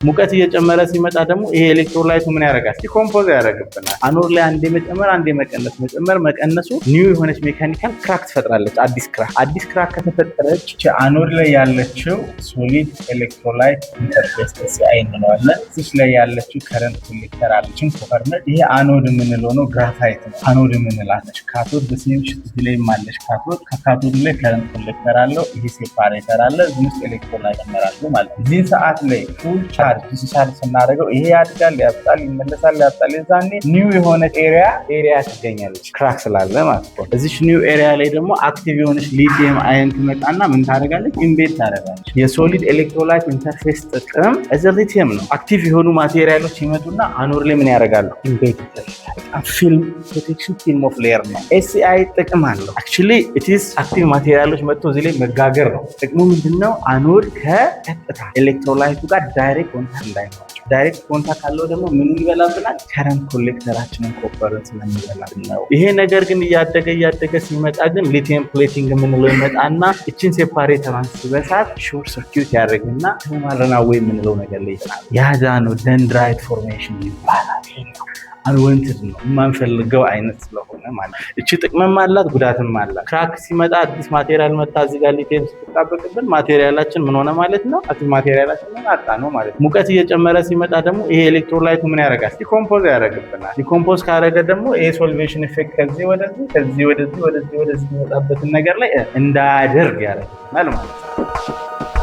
ሙቀት እየጨመረ ሲመጣ ደግሞ ይሄ electrolyte ኡ ምን ያደርጋል? Decompose ያደርግብናል። Anode ላይ አንዴ መጨመር፣ አንዴ መቀነስ፣ መጨመር መቀነሱ new የሆነች mechanical crack ትፈጥራለች። አዲስ crack። አዲስ crack ከተፈጠረች anode ላይ ያለችው solid electrolyte interface SEI እንለዋለን። እዚች ላይ ያለችው current collector አለችን copper ነች። ይሄ anode የምንለው ነው፣ graphite ነው anode የምንላለች። Cathode በ same sheet ላይም አለች cathode። ከ cathode ላይ current collector አለው። ይሄ separator አለ። እዚህ ውስጥ electrolyte ይጨመራሉ ማለት ነው። እዚህ ሰዓት ላይ full charge discharge ስናደርገው ይሄ ያድጋል፣ ያብጣል፣ ይመለሳል፣ ያብጣል። የዛኔ new የሆነ area ትገኛለች crack ስላለ ማለት ነው። እዚች new area ላይ ደግሞ active የሆነች lithium ion ትመጣና ምን ታደርጋለች? Embed ታደርጋለች። የ solid electrolyte interface ጥቅም እዚ ሊቲየም ነው። Active የሆኑ material ኦች ይመጡና anode ላይ ምን ያደርጋሉ? Embed ይደረጋል። Film protection film of layer ነው። SEI ጥቅም አለው። Actually, it's active material ኦች መጥቶ እዚህ ላይ መጋገር ነው። ጥቅሙ ምንድነው? Anode ከቀጥታ electrolyte ኡ ጋር direct contact እንዳይኖራቸው። Direct contact ካለው ደግሞ ምን ይበላብናል? Current collector ኣችንን copper ን ስለሚበላብን ነው። ይሄ ነገር ግን እያደገ እያደገ ሲመጣ ግን lithium plating የምንለው ይመጣና እችን separator ኣን ሲበሳት short circuit ያደርግና thermal runaway የምንለው ነገር ላይ ይጥላል። ያዛ ነው dendrite formation ይባላል። Unwanted ነው፣ የማንፈልገው አይነት ስለሆነ ማለት ነው። እቺ ጥቅምም አላት ጉዳትም አላት። Crack ሲመጣ አዲስ material መታ እዚህ ጋር ሊቲየም ስትጣበቅብን material ኣችን ምን ሆነ ማለት ነው? Active material ኣችን አጣ ነው ማለት ነው። ሙቀት እየጨመረ ሲመጣ ደግሞ ይሄ electrolyte ኡ ምን ያደርጋል? Decompose ያደርግብናል። Decompose ካደረገ ደግሞ ይሄ solvation effect ከዚህ ወደዚህ፣ ከዚህ ወደዚህ፣ ወደዚህ ወደዚህ የሚመጣበትን ነገር ላይ እንዳያደርግ ያደርግብናል ማለት ነው።